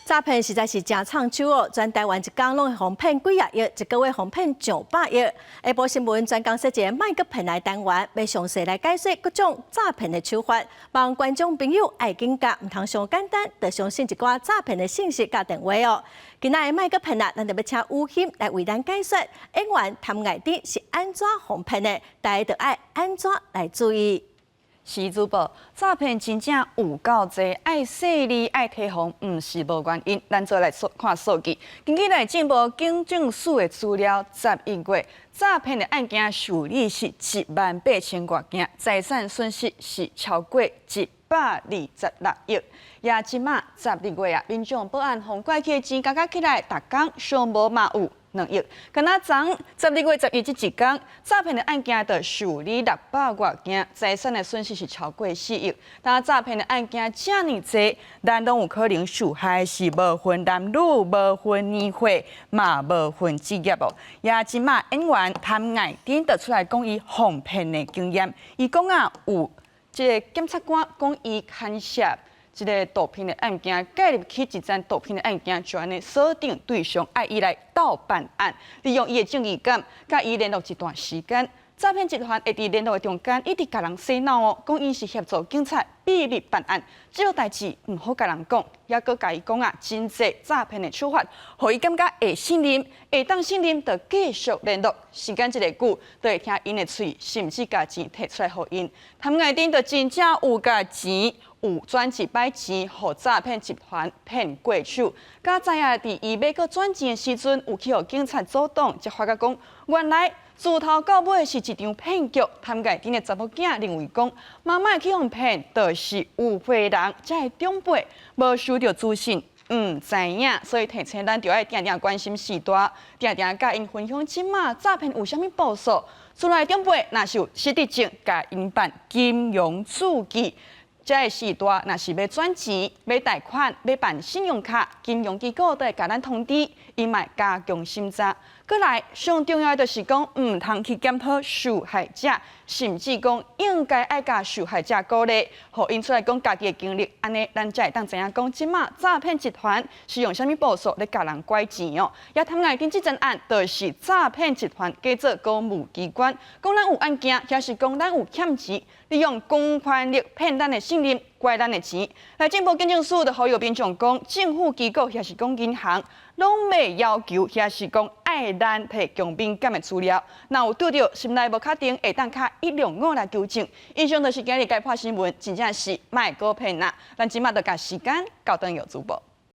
詐騙實在是誠藏手哦，全台灣一工攏會予騙幾仔億，一個月予騙上百億。下晡新聞專工設一個莫閣騙來單元，欲詳細來解說各種詐騙的手法，望觀眾朋友愛警覺，毋通傷簡單就相信一寡詐騙的信息佮電話哦。今仔的莫閣騙啦，咱就欲請吳欣來為咱解說演員譚愛珍是按怎予騙的，大家著愛按怎來注意。是主播，詐騙真正有夠濟，愛細膩愛提防，毋是無原因。咱做來看數據，根據內政部警政署的資料，11月詐騙的案件受理是1萬8千外件，財產損失是超過126億。也這馬12月啊，民眾報案予拐去的錢加加起來，逐工上無嘛有2億。敢若昨12月11這一工，詐騙的案件就受理600外件，財產的損失是超過4億。當詐騙的案件遮爾濟，咱攏有可能受害是無分男女、無分年歲，嘛無分職業哦。也這馬演員譚愛珍就出來講伊予騙的經驗，伊講啊，有這个檢察官講伊牽涉這个毒品的案件，介入去一樁毒品的案件，就按呢鎖定對象，愛伊來鬥辦案，利用伊的正義感，佮伊聯絡一段時間。詐騙集團會佇聯絡的中間一直共人洗腦哦，講𪜶是協助警察秘密辦案，這個代誌毋好共人講，猶閣共伊講啊，真濟詐騙的手法，予伊感覺會信任，會當信任，就繼續聯絡。時間一下久，就會聽𪜶的喙，甚至共錢提出來予𪜶。譚愛珍就真正有共錢，有轉一擺錢，予詐騙集團騙過手。敢知影佇伊欲閣轉錢的時陣，有去予警察阻擋，才發覺講原來自頭到尾是一場騙局。譚愛珍的查某囝認為講，媽媽去予騙，就是有壞人，這个長輩無收著資訊，毋知影，所以提醒咱著愛定定關心序大，定定佮𪜶分享這馬詐騙有啥物步數。厝內長輩若是有失智症，共𪜶辦金融注記。這个序大，若是欲轉錢、欲貸款、欲辦信用卡，金融機構都會共咱通知，𪜶嘛會加強審查。閣來，上重要的就是講，毋通去檢討受害者，甚至講應該愛共受害者鼓勵，予𪜶出來講家己的經歷，按呢咱才會當知影講，這馬詐騙集團是用啥物步數咧共人拐錢哦。也譚愛珍這樁案，就是詐騙集團假做公務機關，講咱有案件，抑是講咱有欠錢，利用公權力騙咱的信任，拐咱的錢。內政部警政署就呼籲民眾講，政府機構抑是講銀行，攏袂要求，抑是講愛咱提供敏感的資料。若有拄著心內無確定，會當敲165來求證。以上就是今日解破新聞，真正是莫閣騙啦。咱這馬就共時間交轉予主播。